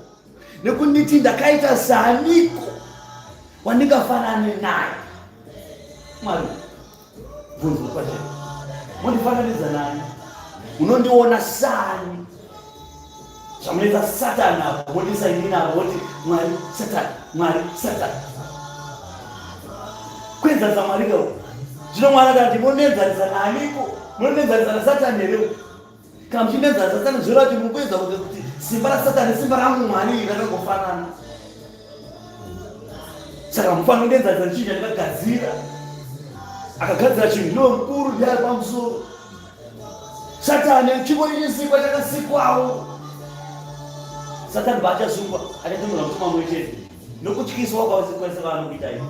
Nekunditi ndakaita saaniko wandingafanane naye? Mwari, bvunzo pachena, mondifananidza nani? Munondiona saani? Zvamunoita Satani apo, mondiisa inini apo, moti Mwari Satani, Mwari Satani. Kuenzanisa Mwari ka zvino Mwari akati mondienzanisa naaniko? Munondienzanisa naSatani here? Kana muchinetsa Satani zvoreva kuti mukuedza kuti kuti simba raSatani nesimba rangu Mwari rakangofanana. Saka mufanira kundienzanisa nechinhu chandakagadzira. Akagadzira chinhu ndiwe mukuru ndiye ari pamusoro. Satani chingori chisikwa chakasikwawo. Satani paachasungwa achatumira mutumwa mumwe chete nokutyiswa kwese kwaanokuita iye.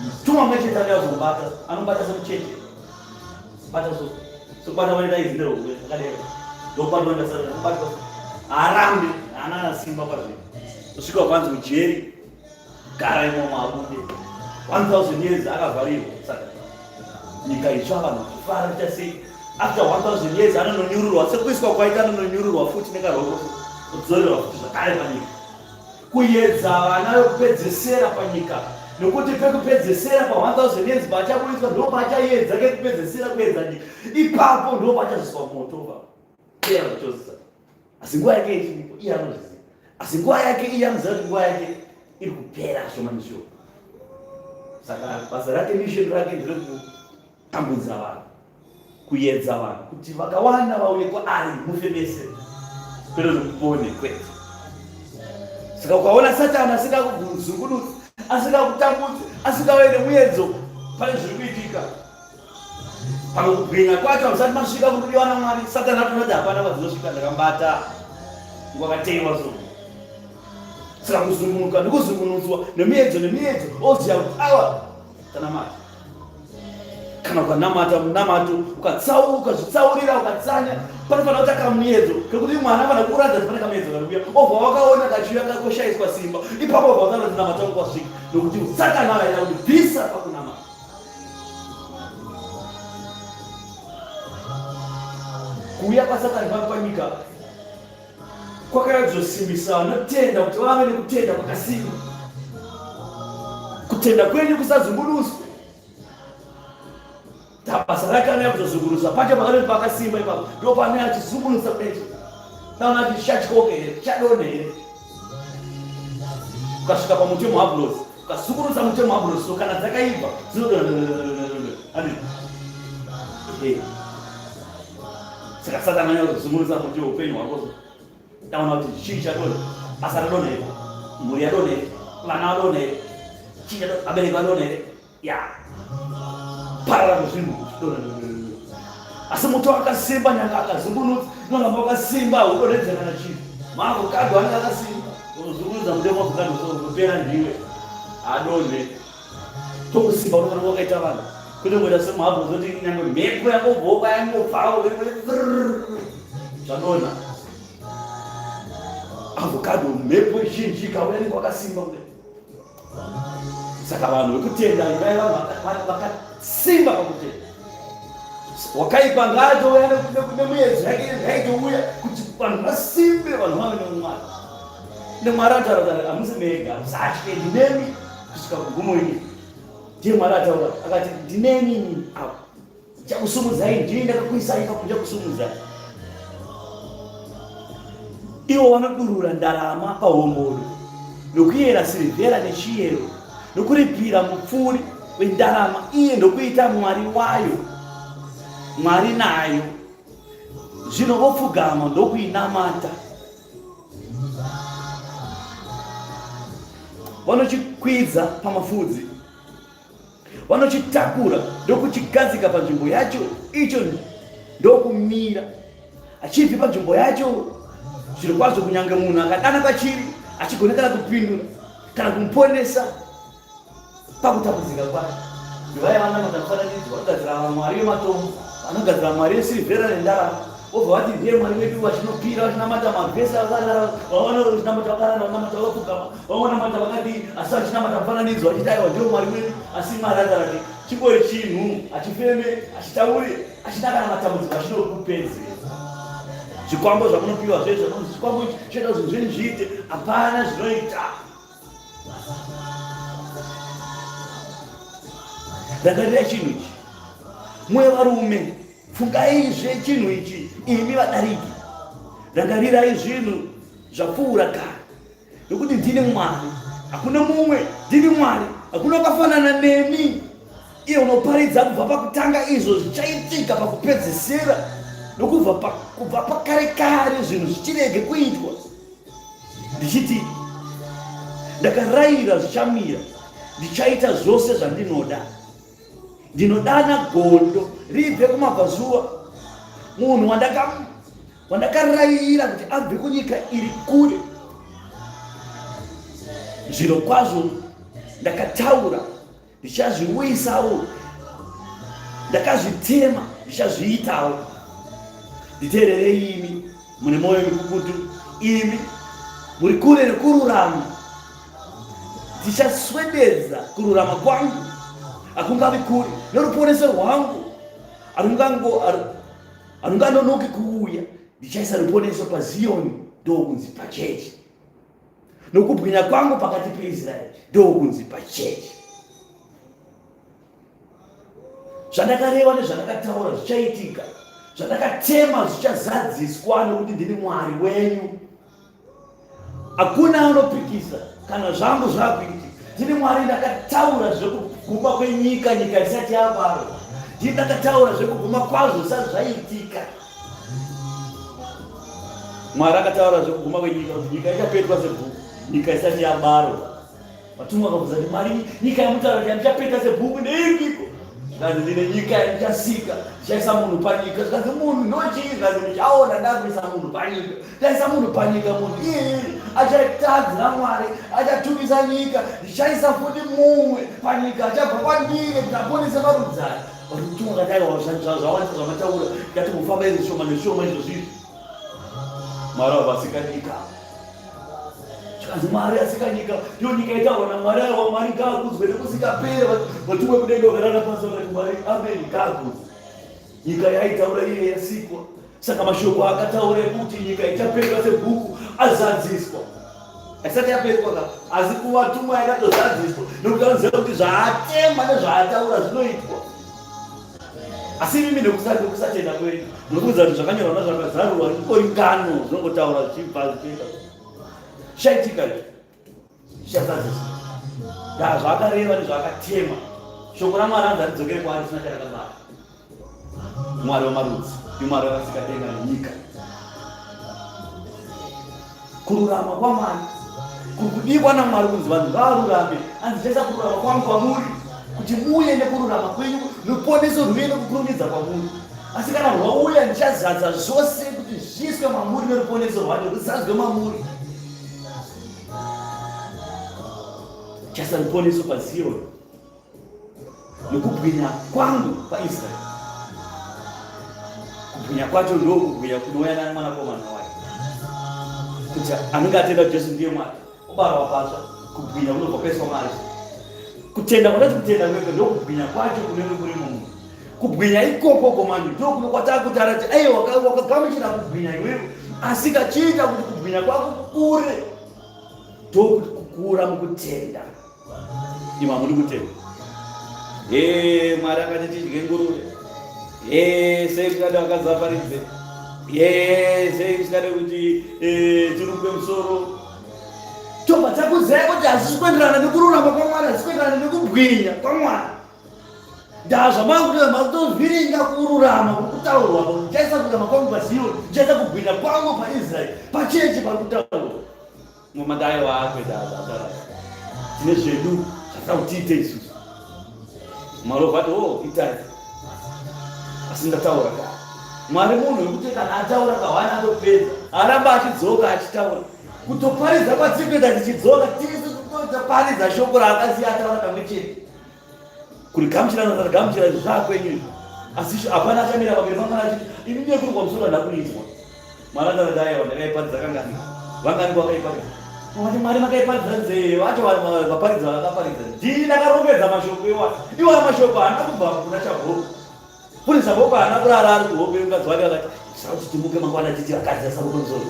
Mutumwa mumwe chete anouya anobata semucheche. Bata so. So bata vanoita izvi nderokwe zvakadero. Ndobata vanoita saka ndobata. Harambi, haana simba pazvinhu. Kusvika kwanzi mujeri gara imomo abude. 1000 years akavharirwa saka nyika itsva vanhu vachifara kuita sei after 1000 years anononyururwa sekuiswa kwaita anononyururwa futi nekaroko kudzorerwa futi zvakare panyika Kuyedza vana vekupedzesera panyika nokuti pekupedzesera pa 1000 years paachaburitswa ndo paachayedza kekupedzesera kuedza nyika ipapo ndo paachaziswa moto pa iye anotoziva asi nguva yake ichiripo iye anozviziva asi nguva yake iye anoziva kuti nguva yake iri kupera shoma neshoma saka basa rake mission rake ndereku Tambudza vanhu, kuyedza vanhu kuti vakawanda vauye kwaari mufe mese kwete zvekupone kwete. Saka ukaona Satani asingakuzungunutsi, asingakutambudzi, asingauye nemuedzo, pane zviri kuitika. Pamwe kubwinya kwacho hamusati masvika kuri kudiwa naMwari. Satani atoona kuti hapana kwadzinosvika, ndakambata kwakateiwa so. Saka kuzungunuka nekuzungunutswa nemiedzo nemiedzo, oziva kuti awa tanamata. Kana ukanamata munamato ukatsauka ukazvitsaurira ukatsanya, panofanira kuti akamuedzo kekuti mwana afana kuratidza kuti pane kamuedzo kari kuuya, obva wakaona kachiuya kakoshaiswa simba, ipapo obva wakaona kuti namata wangu wasvika, nokuti Satani akaita kuti bvisa pakunamata. Kuuya kwaSatani pano panyika kwakanyatsozimbisa vanotenda kuti vave nekutenda kwakasimba. Kutenda kwenyu kusazungunuswe. Basa rake anouya kuzozungunusa pacho pakatoti pakasimba ipapo ndipo paanouya achizungunusa kudai. Taona kuti chatyoke here, chadonha here. Ukasvika pamuti wemuhabhurosi, ukazungunusa muti wemuhabhurosi so kana dzakaibva dzinodonha. Saka Satani anouya kuzozungunusa muti weupenyu hwako so. Taona kuti chii chadonha, basa radonha here, mhuri yadonha here, vana vadonha here, chii chadonha, vabereki vadonha here. Ya parara kuzvinhu asi muti wakasimba nyanga akazungunutsa unoramba wakasimba haudonhedze kana chinhu maavocado anenge akasimba unozungunutsa muti wemaavocado so unopera ndiwe adonhe tokusimba unofanira wakaita vanhu kwete kungoita semuhabho zoti nyange mhepo yangobhoka yangobvawo zvadonha avocado mhepo zhinji ikauya inenge wakasimba kudai Saka vanhu vekutenda ivai vanhu vakasimba pakutenda. Wakaipa ngaatouya nemuedzo yake ngaitouya kuti vanhu vasimbe, vanhu vave nemwari. Nemwari ataura kuti hamusi mega, musatye, ndinemi kusvika kugumo ini. Ndiye Mwari ataura akati ndinemi ini apo. Ndichakusumudzai, ndini ndakakuisai ipapo, ndichakusumudzai. Ivo vanodurura ndarama pahomboro, nokuyera sirivhera nechiyero, nokuripira mupfuri wendarama, iye ndokuita mwari wayo, mwari nayo. Zvino vopfugama ndokuinamata. Vanochikwidza pamafudzi vanochitakura ndokuchigadzika panzvimbo yacho icho ndokumira achibvi panzvimbo yacho zviro kwazvo kunyange munhu akadana kwachiri achigone kana kupindura kana kumuponesa pakutambudzika kwake ndivaya vanamata mufananidzo vanogadzira mwari vematombo vanogadzira mwari yesirivhera nendarama Vobva vati ndiye Mwari wedu vachinopira vachinamata mavhesi vakarara vamwe vanamata vakarara vanamata vakapfugama vamwe vanamata vakadii asi vachinamata mufananidzo vachiti aiwa ndiwo Mwari wedu asi Mwari akarati chingori chinhu hachifeme hachitauri hachina kana matambudziko achinokupedzera zvikwambo zvamunopiwa zve zvamunonzi chikwambo ichi chinoita zvinhu zvenyu zviite hapana zvinoita Rangarira chinhu ichi mwe varume Fungaizve chinhu ichi, imi vadariki, rangarirai zvinhu zvapfuura kare, nokuti ndini Mwari, hakuna mumwe, ndini Mwari, hakuna wakafanana nemi, iye unoparidza kubva pakutanga izvo zvichaitika pakupedzisira, nokubva pa, kubva pakare kare zvinhu zvichirege kuitwa, ndichiti ndakarayira zvichamira, ndichaita zvose zvandinoda. Ndinodana gondo ribve kumabvazuva, munhu wandakarayira kuti abve kunyika iri kure. Zvirokwazvo ndakataura, ndichazviuyisawo, ndakazvitema, ndichazviitawo. Nditeererei imi mune mwoyo mikukutu, imi muri kure nekururama. Ndichaswededza kururama kwangu, hakungavi kure, noruponeso rwangu harunganonoki kuuya. Ndichaisa ruponeso paZiyoni, ndokunzi pachechi, nokubwinya kwangu pakati peIsraeri, ndokunzi pachechi. Zvandakareva nezvandakataura zvichaitika, zvandakatema zvichazadziswa, nokuti ndini Mwari wenyu. Hakuna anopikisa kana zvangu zvakuitika. Ndini Mwari ndakataura zvekuguma kwenyika, nyika isati yavarwa. Ndini ndakataura zvekuguma kwazvo zvisati zvaitika. Mwari akataura zvekuguma kwenyika kuti nyika ichapetwa sebhuku. Nyika isati yabarwa. Vatumwa vakabvunza kuti Mwari, nyika yamutaura kuti yandichapeta sebhuku ndeipiko? Zvikanzi ndine nyika yandichasika, ndichaisa munhu panyika. Zvikanzi munhu ndochii? Zvikanzi ndichaona ndakuisa munhu panyika. Ndichaisa munhu panyika, munhu iyeye achatadzira Mwari, achatumisa nyika, ndichaisa futi mumwe panyika achabva kwandiri kuti aponese marudzi aya. Vatumwa vakati aiwa, zvawandisa zvamataura, ndikati izvi shoma neshoma izvozvi izvi. Mwari wavasika nyika. Zvikanzi Mwari asika nyika, ndiyo nyika itaurwa naMwari. Aiwa, Mwari ngaakudzwe nekusingapere. Vatumwe kudenga vakarara pasi vakati Mwari ameni, ngaakudzwe. Nyika yaitaura iye yasikwa. Saka mashoko akataura ekuti nyika ichapetwa sebhuku azadziswa. Haisati yapetwa ka, asi kuvatumwa yakatozadziswa nekuti vanoziva kuti zvaatema nezvaataura zvinoitwa. Asi imimi nekusatenda kwenyu munokuudza kuti zvakanyorwa nazvakazarurwa ingori ngano zvinongotaura zvichibva zvichienda. Chaitika izvi zvichazadziswa. Ndaa zvaakareva nezvaakatema. Shoko raMwari hanzi haridzokere kwaari risina charakabata. Mwari wamarudzi ndiMwari wakasika denga nenyika. Kururama kwaMwari kuri kudikwa naMwari kunzi vanhu ngavarurame. Hanzi ndichaisa kururama kwangu kwamuri kuti muuye nekururama kwenyu, ruponeso rwuye nekukurumidza kwamuri. Asi kana rwauya ndichazadza zvose kuti zviiswe mamuri neruponeso rwacho ruzadzwe mamuri. Chaisa ruponeso paZiyoni nokubwinya kwangu paIsraeri. Kubwinya kwacho ndokubwinya kunouya namwanakomana wake, kuti anenge atenda Jesu ndiye Mwari obarwa patsva, kubwinya kunobva kwaiswa maari. Kutenda kunoti kutenda kweke ndokubwinya kwacho kunenge kuri mumunhu. Kubwinya ikoko komani ndokuno kwatakutaura kuti aiwa wakagamuchira kubwinya iwewe, asi kachiita kuti kubwinya kwako kukure, ndokuti kukura mukutenda. Ima muri kutenda. Hey, Mwari akati tidye nguruve. Hey, sei kusingade vakadzi vaparidze. Hey, sei kusingade kuti eh, tirukwe musoro. Tobva takuziva kuti hazvisi kuenderana nekururama kwaMwari, hazvisi kuenderana nekubwinya kwaMwari. Ndazvamakutoa makutovhiringa kururama kuri kutaurwa apa. Ndichaisa kururama kwangu paZiyoni, ndichaisa kubwinya kwangu paIsraeri, pachechi pari kutaurwa. Ngoma dai wakuita azvataura. Tine zvedu zvatinoda kuti tiite isusu. Mwari obva ati oh itai. Asi ndataura ka. Mwari munhu wekuti kana ataura kahwani atopedza. Aramba achidzoka achitaura. Kutoparidza kwatiri kuita tichidzoka tisi kutoparidza shoko raakasiya ataura kamwe chete. Kurigamuchira nasarigamuchira izvi zvakwenyu izvi. Asi hapana achamira pamberi paMwari achiti ini ndiye kuri kwamusoro ndakuinzwa. Mwari akati aiwa ndakaiparidza kangani? Vangani kwakaiparidza? Vati Mwari makaiparidza nzee vacho vaparidza vakaparidza. Ndini ndakarongedza mashoko iwa. Iwa mashoko haana kubva kuna Chabhoko. Kune Chabhoko haana kurara ari kuhope mukadzi wake akati tisauti timuke mangwana titi vakadzi vasaruka musoro.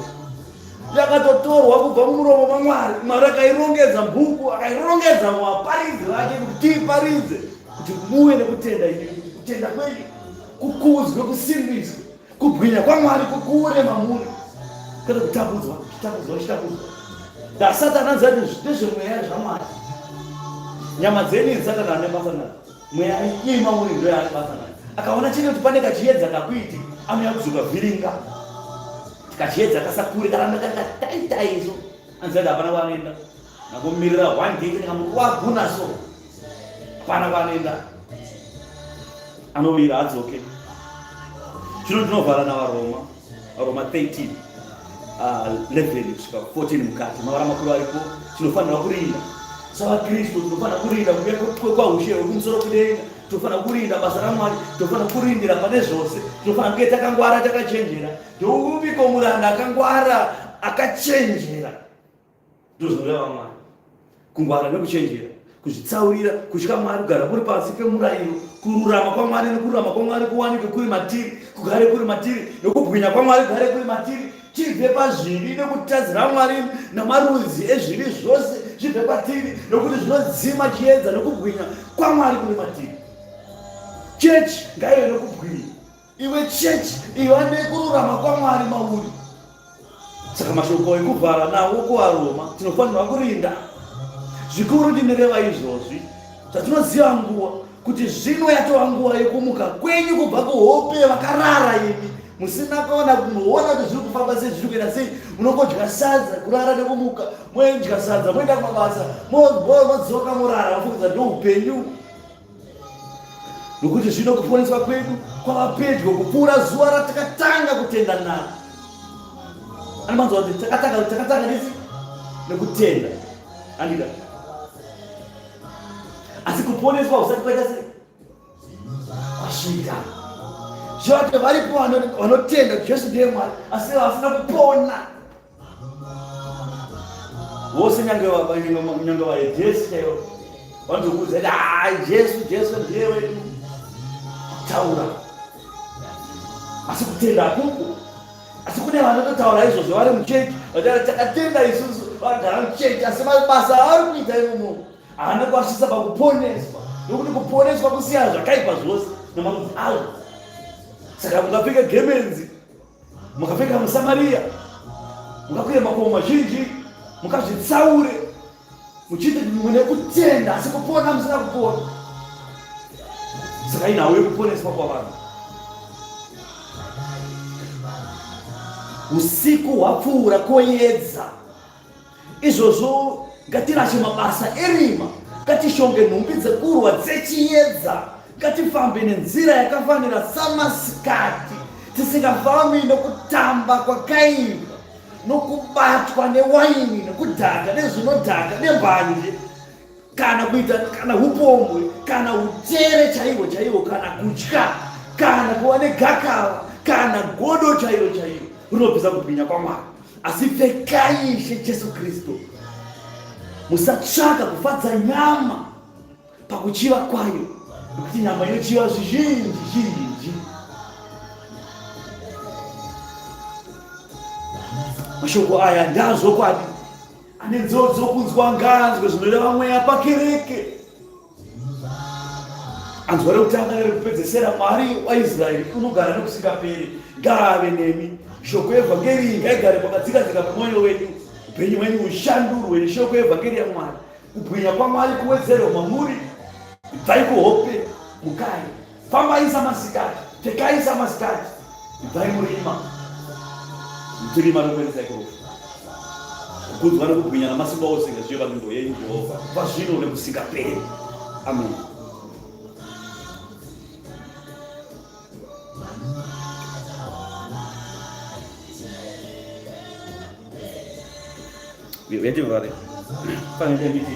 Yakatotorwa kubva mumuromo maMwari. Mwari akairongedza bhuku, akairongedza muvaparidzi vake kuti tiiparidze kuti muve nekutenda imi, kuti kutenda kwenyu kukudzwe kusimbiswe. Kubwinya kwaMwari kukure mamuri. Kwete kutapudzwa, chitapudzwa, chitapudzwa. Ndasatani anzi ati ndezvemweya zvaMwari. Nyama dzenyu idzi Satani ane basa nadzo. Mweya ii mamuri ndo yaane basa nayo. Akaona chete kuti pane kachiedza kakuiti anouya kuzokavhiringa. Kachiedza kasakure karamba kakataitai so. Anzi ati hapana kwaanoenda. Ndakumirira one day ndikamuwaguna so. Hapana kwaanoenda. Anovira adzoke. Chino tinovhara naVaroma, Varoma 13 11 kusvika 14 mukati. Mavara makuru aripo. Tinofanira kurinda. SavaKristu tinofanira kurinda kuuya kwaUshe hwekumusoro kudenga. Tinofanira kurinda basa raMwari. Tinofanira kurindira pane zvose. Tinofanira kunge takangwara takachenjera. Ndoupiko muranda akangwara akachenjera? Ndozvinoreva Mwari. Kungwara nekuchenjera, kuzvitsaurira, kutya Mwari, kugara kuri pasi pemurayiro, kururama kwaMwari nekururama kwaMwari kuwanike kuri matiri, kugare kuri matiri, nokubwinya kwaMwari kugare kuri matiri, tibve pazvivi nekutadzira Mwari namarudzi ezvivi zvose zvibve kwatiri, nokuti zvinodzima chiedza nokubwinya kwaMwari kuri matiri. Chechi ngaive nokubwinya. Iwe church iva nekururama kwaMwari mauri. Saka mashoko ekuvhara nawo kuvaRoma tinofanirwa kurinda zvikuru. Ndinoreva izvozvi zvatinoziva nguva kuti zvino yatova nguva yekumuka kwenyu kubva kuhope vakarara imi. Musina kuona kunoona kuti zviri kufamba sei, zviri kuenda sei. Munongodya sadza, kurara nekumuka, moidya sadza, moenda kumabasa, modzoka morara, mofungidza ndoupenyu. Nokuti zvino kuponeswa kwedu kwava pedyo kupfuura zuva ratakatanga kutenda naro. Anomanzwa kuti takatanga takatanga nesi nekutenda. Andida. Asi kuponeswa husati kwaita sei? Kwasvika. Zvino varipo vanotenda kuti Jesu ndiye Mwari asi vasina kupona. Vose nyange nyange vaJesu chaivo vanotokuudza kuti haa Jesu Jesu ndiye wedu kutaura asi kutenda hakuko. Asi kune vanototaura izvozvo vari muchechi vachati takatenda isusu vagara muchechi asi mabasa avari kuita imomo haana kuvasvitsa pakuponeswa nokuti kuponeswa kusiya zvakaipa zvose namarudzi azvo. Saka mukapfeka gemenzi mukapfeka muSamaria, mukakwira makomo mazhinji, mukazvitsaure muchiti mune kutenda asi kupona musina kupona. Saka inhau yekuponeswa kwavanhu. Usiku hwapfuura koyedza. Izvozvo ngatirashe mabasa erima, ngatishonge nhumbi dzekurwa dzechiedza, ngatifambe nenzira yakafanira samasikati, tisingafambi nokutamba kwakaipa, nokubatwa newaini, nokudhaka, nezvinodhaka, nembanje, kana kuita kana upombwe, kana utere chaihwo chaihwo, kana kutya, kana kuva negakava, kana godo chairo chairo rinobvisa kubwinya kwaMwari. Asi pfekai Ishe Jesu Kristu, musatsvaka kufadza nyama pakuchiva kwayo, nokuti nyama inochiva zvizhinji zhinji. Mashoko aya ndazvokwadi, ane nzeve dzokunzwa ngaanzwe zvinoreva mweya pakereke. Anzwa rekutanga nerekupedzesera, Mwari waIsraeri unogara nokusingaperi, ngaave nemi. Shoko yevhangeri iyi ngaigare pakadzikadzika pemwoyo wenyu, upenyu hwenyu hushandurwe neshoko yevhangeri yaMwari, kubwinya kwaMwari kuwedzerwe mamuri. Ibvai kuhope, mukai, fambai samasikati, pfekai samasikati, ibvai murima, nokuti rima rinokuendesai kurufu. Kukudzwa nokubwinya namasimba ose ngazvive panzvimbo yenyu Jehovha, kubva zvino nekusingaperi. Amen. Uyandivhare. Fanele nditi.